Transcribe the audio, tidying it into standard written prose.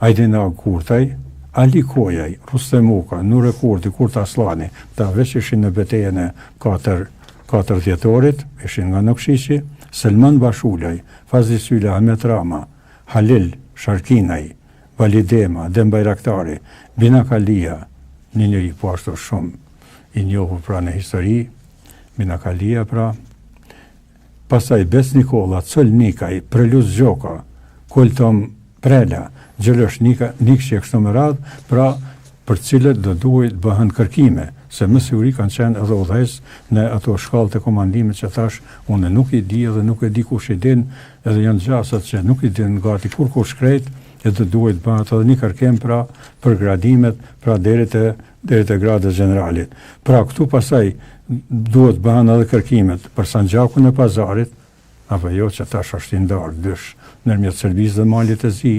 Ajdin Agë Kurtaj, Ali Kojaj, Rrustem Uka, Nure Kurti, Kurt Asllani, këta veç ishin në betejën e 4, 4 dhjetorit, ishin nga Nokshiqi, Selman Bashulaj, Fazli Syla, Ahmet Rama, Halil Sharkinaj, Vali Dema, Adem Bajraktari, Binak Alia, një njeri po ashtu shumë i njohur pra në histori, Binak Alia pra, Pastaj Bec Nikolla, Col Nikaj, Preluz Gjoka, Kol Tom Prela, Gjelosh Nika, Nikçi e kështu me radhë, pra për të cilët do duhej të bëhen kërkime, se me siguri kanë qenë edhe udhëheqës në ato shkallët e komandimit që thash, unë nuk i di edhe nuk e di kush i din, edhe janë gjasat që nuk i din gati kurkush krejt, e do duhej të bëhet edhe një kërkim pra për gradimet, pra deri te deri te grada e gjeneralit. Pra këtu pastaj duhet të bëhen edhe kërkimet për Sanxhakun e Pazarit, apo jo që tash është i ndarë dysh ndërmjet Serbisë dhe Malit të Zi.